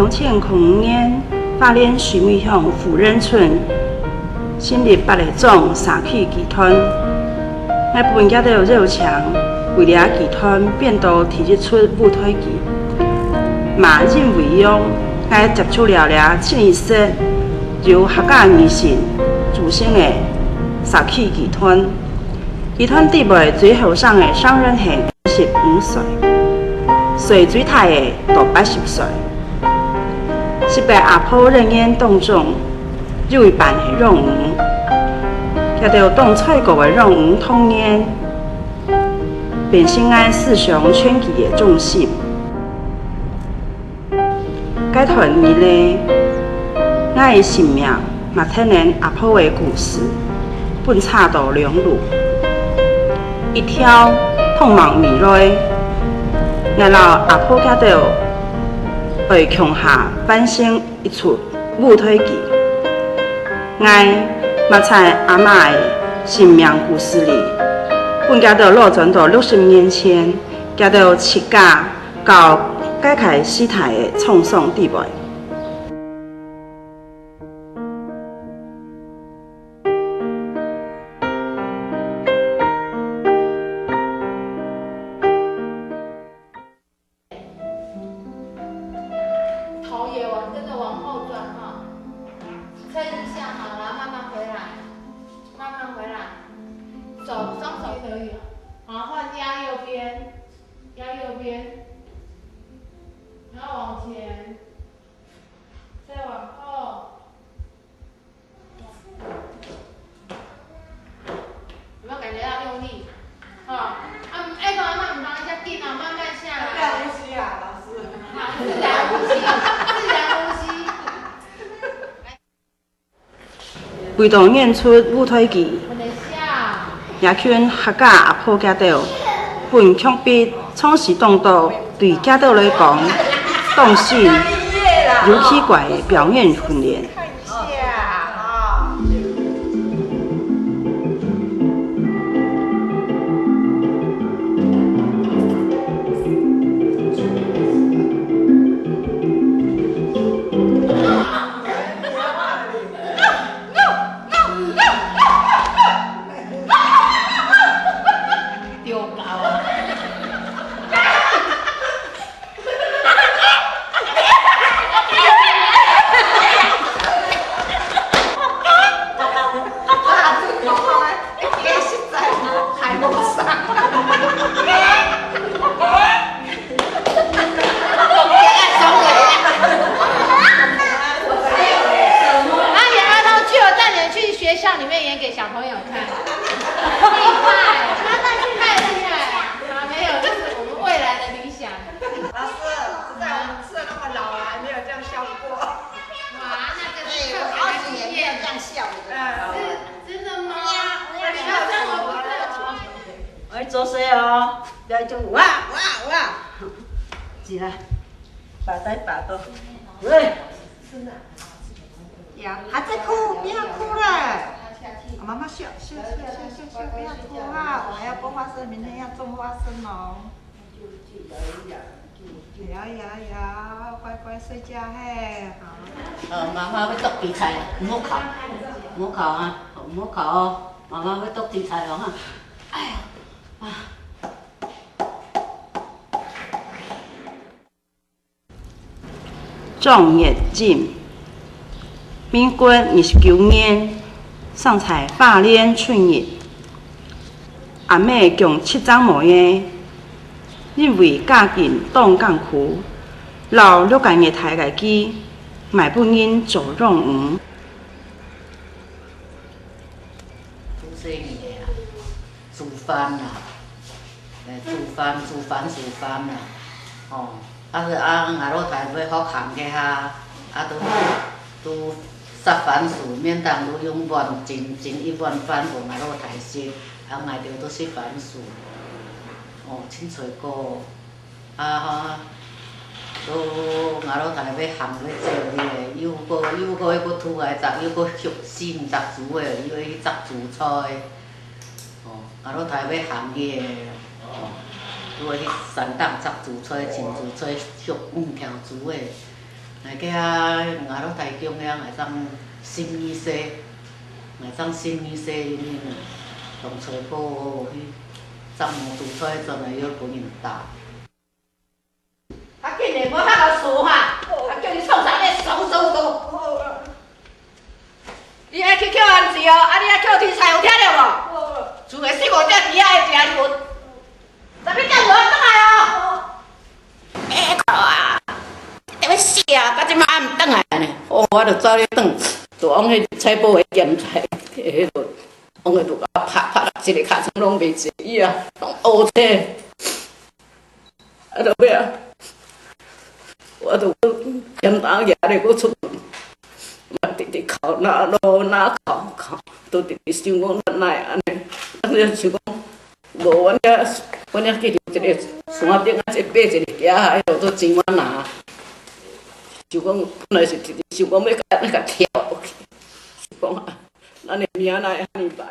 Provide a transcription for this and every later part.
2005年，花蓮水美鄉輔仁村成立八个種社區劇團，𠊎本寄著熱情，為了劇團變多提一出舞台劇，嘛認為講𠊎接觸了了清一色由客家女性組成的社區劇團，劇團地位最後生的上任係15歲，歲最大的都80歲。十個阿婆人員當中，有一半係養魚，也著當菜國的養魚通煙，變成𠊎思想圈子的中心。該團以來，𠊎的生命嘛聽見阿婆的故事，分岔到兩路，一條通往未來，𠊎老阿婆家著愛強下翻身一出舞台劇，𠊎嘛在阿嬤的生命故事裡，本家著落轉到60年前，寄著七甲到解開時代的創傷地位。頭也往跟着往後轉哈，撐一下好，然後慢慢回來，慢慢回來，手雙手可以，好，換壓右邊，壓右邊，然後往前，再往後，有沒有感覺到用力？好，啊，愛講阿嬤毋通遮緊哦，慢慢下來。不要呼吸啊，老師。好，自然呼吸，自然呼吸。為著演出舞台劇，也群客家阿婆家著分劇筆創時動作，對家著來講，當是有奇怪的表演訓練。做事哦，来就哇哇哇！起來，把帶把到，喂，呀，還在哭，不要哭了。媽媽笑笑笑笑笑笑，不要哭啊！我還要剝花生，明天要種花生哦。呀呀呀，乖乖睡覺嘿，好。媽媽欲剁青菜，毋好哭，毋好哭啊，毋好哭哦，媽媽欲剁青菜哦哈。哎呀，啊！壯熱枕，民國29年，上菜花蓮春日，阿妹共七張模樣，認為嫁進東港區，老六個月大個機，買不因做養魚。煮生意啊，煮飯啦，煮飯煮飯煮飯啦，哦。啊是啊，阿老太欲福行个哈，啊都都杀番薯，免当都用碗蒸蒸一碗饭予阿老太食，啊爱著都食番薯，哦，凊彩果，啊吼，都阿老太欲行欲做迄个，又阁又阁彼阁土来摘，又阁续新摘竹的，又爱去摘竹菜，哦，阿老太欲行去的，哦。拄去山东摘竹菜、穿竹菜、续五条竹的，来去遐外鲁台中遐会当审医师，会当审医师恁恁啊，当找保去藏毛煮菜全来约分𪜶打。啊，紧的，无较够输哈！啊，叫你创啥？你爽爽多。你爱去捡番薯哦，啊，你爱捡天菜有听著无？厝的四五只猪仔会食你无？十一点无转来哦。欸靠啊！要死啊！到这摆还毋转来呢？哦，我就走咧转，就往彼菜脯的咸菜，彼落，往彼落甲拍拍啊，一个尻川拢袂济，伊啊，拢乌青。啊，到尾啊，我就咸担举咧，阁出门，嘛直直哭，哪路哪哭哭，都直直想讲咱哪会按呢？咱就想讲，无阮遐，阮遐去伫一个山顶啊，一爬一个屐仔，彼落做真远拿。想讲本来是直直想讲欲共咱共跳落去，想讲啊，咱的命哪会按呢歹？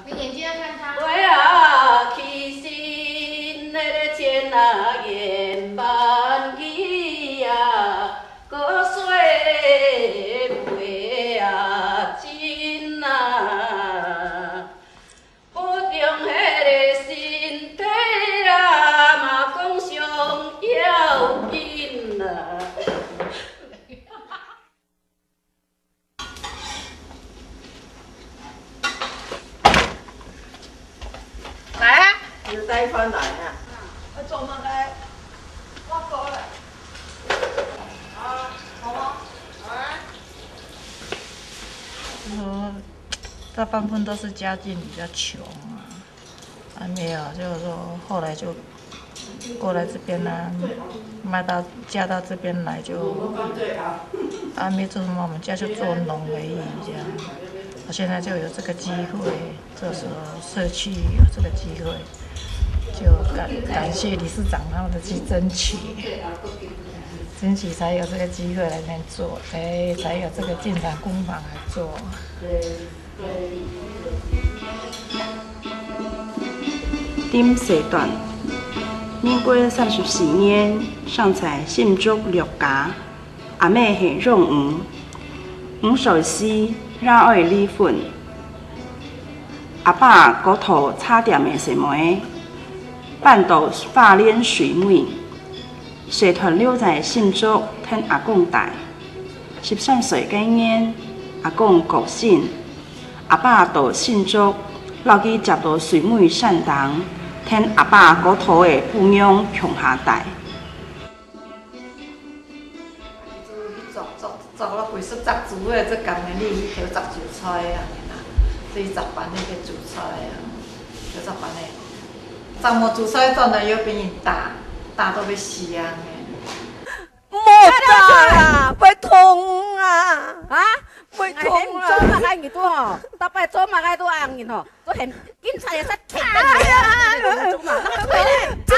你眼睛要看他。来啊！你带翻来啊？我做乜嘅？我过来。好，好吗？好啊。说大半部分都是家境比较穷啊，还没有，就是说后来就过来这边呢，卖到嫁到这边来就，啊没做什么，我们家就做农而已这样。我现在就有这个机会，这时候社区有这个机会，就感谢理事长他们的去争取，争取才有这个机会来这边做，才有这个进产工坊来做。顶世段，民国34年，上在新竹陆家，阿妹系让黄，黄寿司老爱米粉，阿爸骨头炒店的细糜，半岛发莲水母，社团留在新竹听阿公带，13岁嗰年，阿公过身，阿爸到新竹落去接到水母善堂，听阿爸骨头的富养强下带。做了规束杂煮的，这甘的你去挑杂煮菜啊，啦，这杂饭那个煮菜啊，挑杂饭的，杂毛煮菜转来又变打，打到欲死啊！莫打啦，会痛啊！啊，会痛啊！做马个日拄吼，逐摆做马个拄红日吼，都嫌警察会使提转来，做嘛，那个腿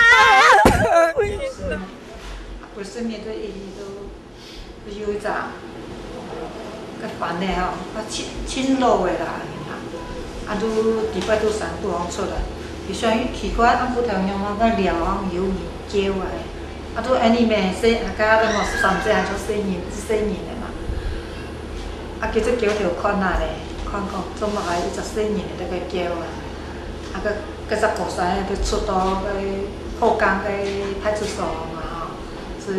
咧，啊！规身面对伊都有一阵。较烦的吼，较轻轻老的啦，啊，拄伫摆拄山拄方出来，伊说伊奇怪，按骨头样啊，甲尿啊有胶啊，啊拄安尼咩洗，啊甲咱五三岁还做细人，细人的嘛，啊叫做胶条款啊咧，款讲总嘛爱伊十细人的那个胶啊，啊阁阁十五岁去出到去破工去派出所嘛吼，是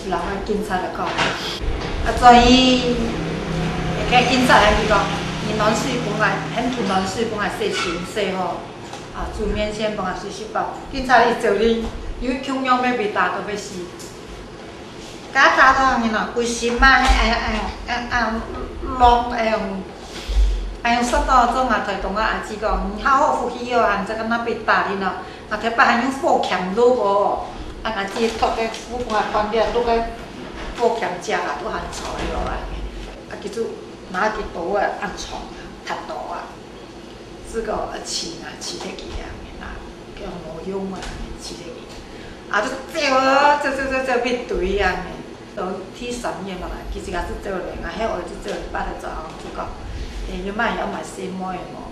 人个警察来讲，啊所以。个警察来伊讲，伊暖水盆来，很土暖水盆来洗身洗好，啊，煮面线饭啊，随时包。警察伊做你，因为恐吓欲被打到欲死。甲打到安怎，规身啊，迄哎哎哎哎，拢会用，会用速度总啊，提同啊阿姊讲，你好好福气哦，毋知敢若被打你喏，啊，提摆还用火钳落无，啊，阿姊托个斧盘关了，落个火钳食啊，都含菜落来，啊，记住。拿去刀啊，按床啊，踢刀啊，这个啊饲啊，饲得去啊，啊，叫毛勇啊，饲得去，啊，就照啊，照照照照变队啊，都去三年嘛，其实也是照练啊，遐话就照捌来做就讲，欸，你买要买什么的无？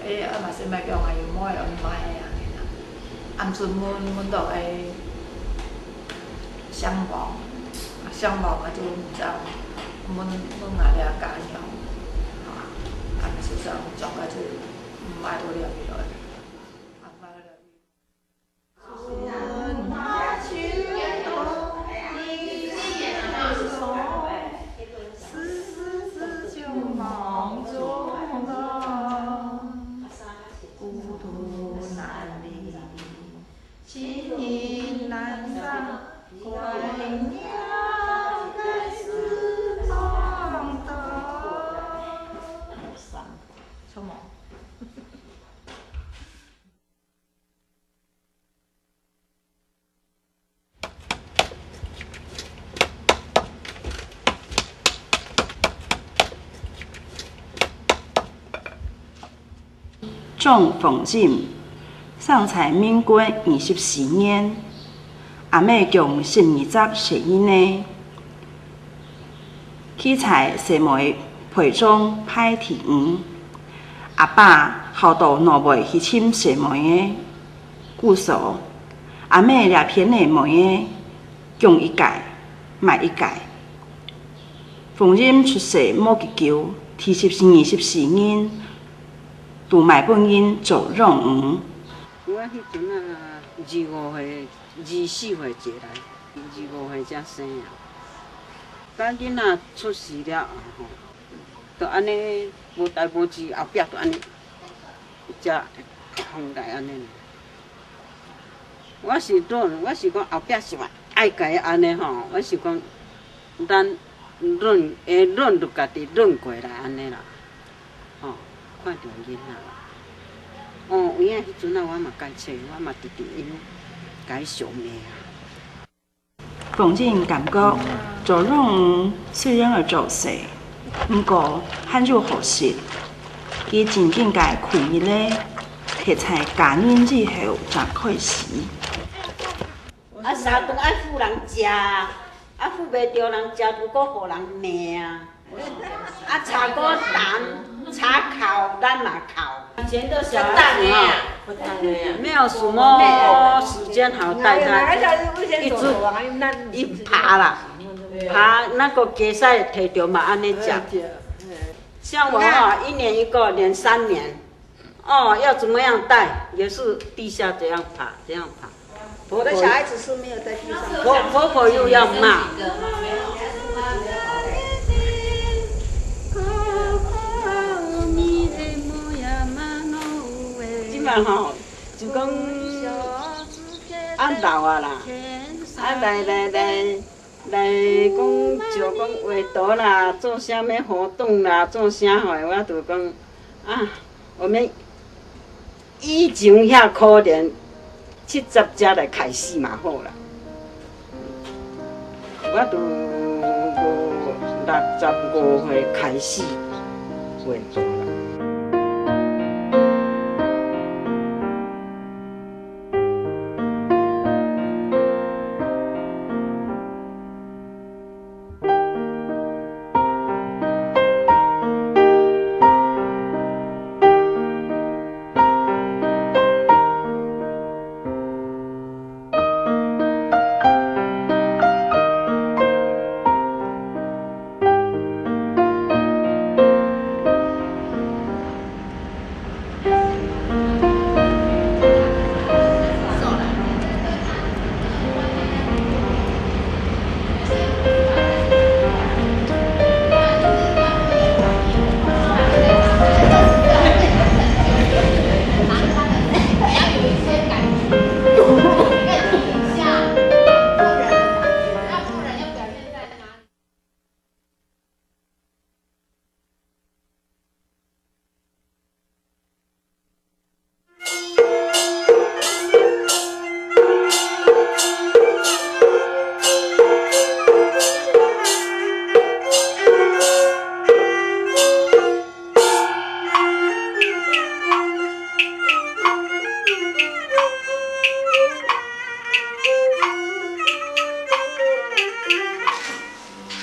欸，要买什么叫啊？有买有买啊？暗阵阮都爱双亡，双亡啊就毋知阮阮阿掠家娘，啊，就这样状态就毋爱多了去落。壮凤锦，送菜民国24年，阿妹共12十岁呢。起菜细妹陪装歹体黄，阿爸后道两尾去亲细妹的故所，阿妹掠偏的妹的，共一届，卖一届。凤锦出世无几久，提十24年。杜卖本因做状元。我彼阵啊，25岁、24岁过来，25岁才生啊。等囡仔出世了后吼，就按呢无代无志，后壁就按呢，才放来按呢。我是论，我是讲后壁是嘛爱共伊按呢吼，我是讲咱论会论就家己论过来按呢啦，吼。看著囡仔，哦，有影彼阵啊，我嘛该册，我嘛直直因共伊相骂啊。冯进感觉周荣虽然而做势，毋过罕有好势，伊真紧共开伊咧，提菜教恁以后才开始。啊，三顿爱付人食，啊付袂著人食，就阁予人骂啊。啊，茶果淡，茶烤咱嘛烤。以前的小孩子哈，没有什么时间好带他，一直一爬啦，爬那个比赛提著嘛按呢食。像我啊，一年一个，连3年，哦，要怎么样带，也是地下这样爬，这样爬。我的小孩子是没有在地上。婆婆又要骂。吼，就讲啊老啊啦，啊来来来来讲就讲画图啦，做啥物活动啦，做啥货，我就讲啊，我们以前遐可怜，70才来开始嘛好啦。我就65岁开始画图啦。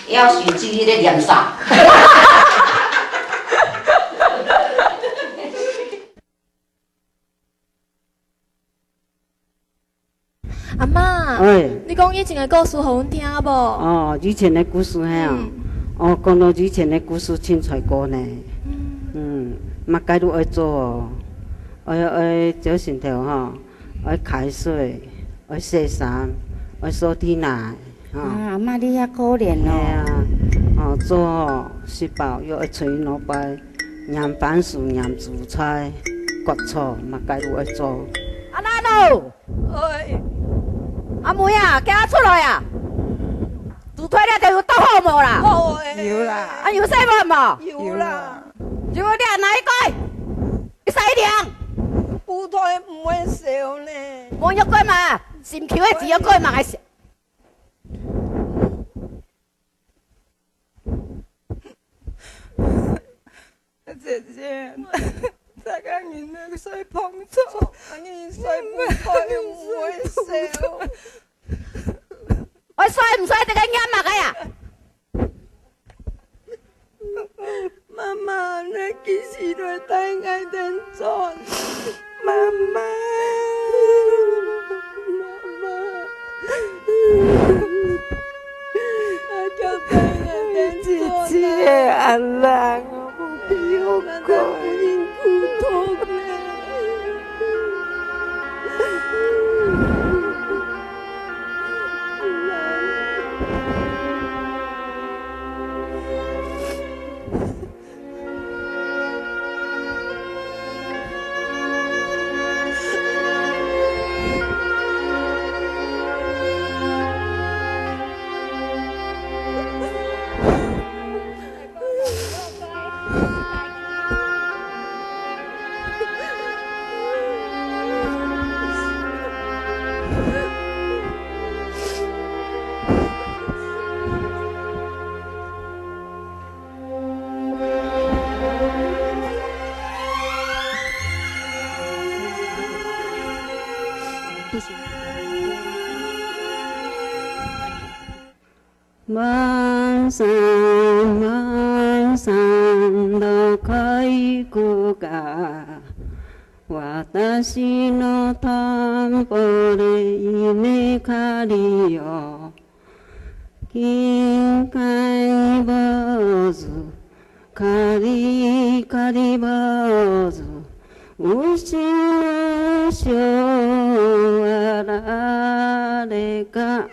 要手机咧念啥？嬤，你講以前的故事予阮聽無？哦，以前的故事嘿啊，哦，講到以前的故事凊彩過呢。嗯，嘛該愈愛做哦，愛做神頭吼，愛開水，愛洗衫，愛掃地奶。啊，阿嬤你遐可憐哦。嘿啊，哦，做吼食飽又愛揣老爸，驗番薯、驗煮菜、割草，嘛該愈愛做。阿蘭哦，哎，阿妹啊，行出來啊！煮推了就有倒好無啦？好有啦。啊，有洗碗無？有啦。有你哪一個？你洗涼？布袋毋免烧呢。无约过嘛？心球的钱约过嘛？会烧。姐姐，大家你那个洗碰错，你洗布袋毋免烧。我洗毋洗这个眼目个呀？媽媽，你幾時來帶我哋做？媽媽，媽媽，阿叫帶我哋做。姐姐，阿蘭，我不要過。晚上晚上都可以顾家，私の田んぼで稲刈りを金塊坊主刈り刈り坊主牛の性は誰か。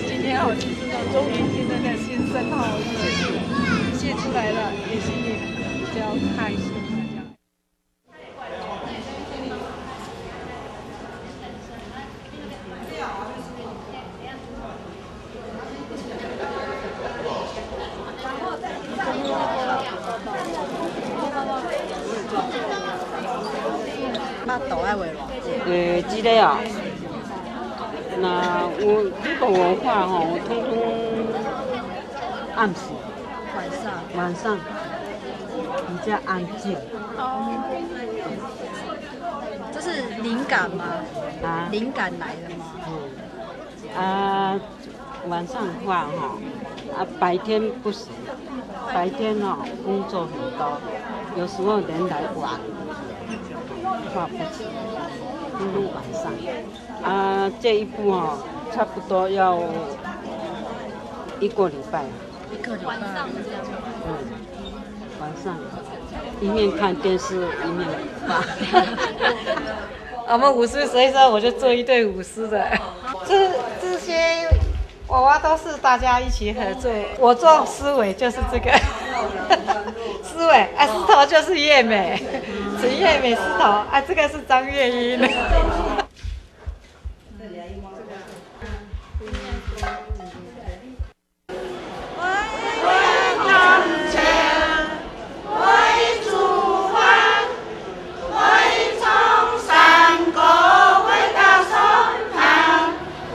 今天好，就是终于听那个心声哈，写出來了，也心裡比較開心。巴肚愛畫偌久？這個哦。那我這個我畫吼，我通通暗時。晚上。晚上比較安靜。哦。這是靈感嗎？啊。靈感來了嗎？嗯。啊，晚上畫吼，啊白天不行，白天哦工作很多，有時候人來晚，畫不起，通通晚上。啊，這一部哦，差不多要一個禮拜。一個禮拜。嗯。晚上一面看電視一面畫。我們舞獅，所以說我就做一對舞獅的。這些娃娃都是大家一起合作。我做獅尾就是這個獅尾，啊，獅頭就是葉美，陳葉美獅頭，啊，這個是張月英。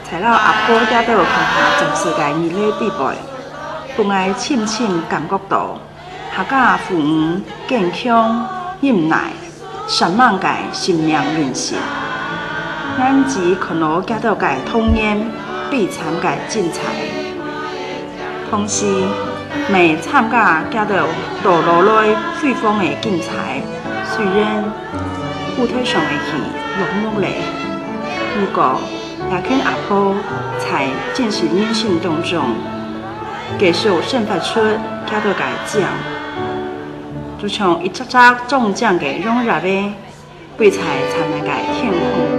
材料阿婆寄到鄉下全世界二禮必備，分愛深深感覺到客家婦女健康、忍耐、善忘的生命認識。咱只看到寄到界統煙必參的競賽，同時嘛參加寄到道路內匯豐的競賽。雖然舞台上的戲落幕了，不過雅肯阿婆在真實人生當中，繼續散發出寄到界獎，就像一隻隻中獎的榮譽的，被在燦爛的天空。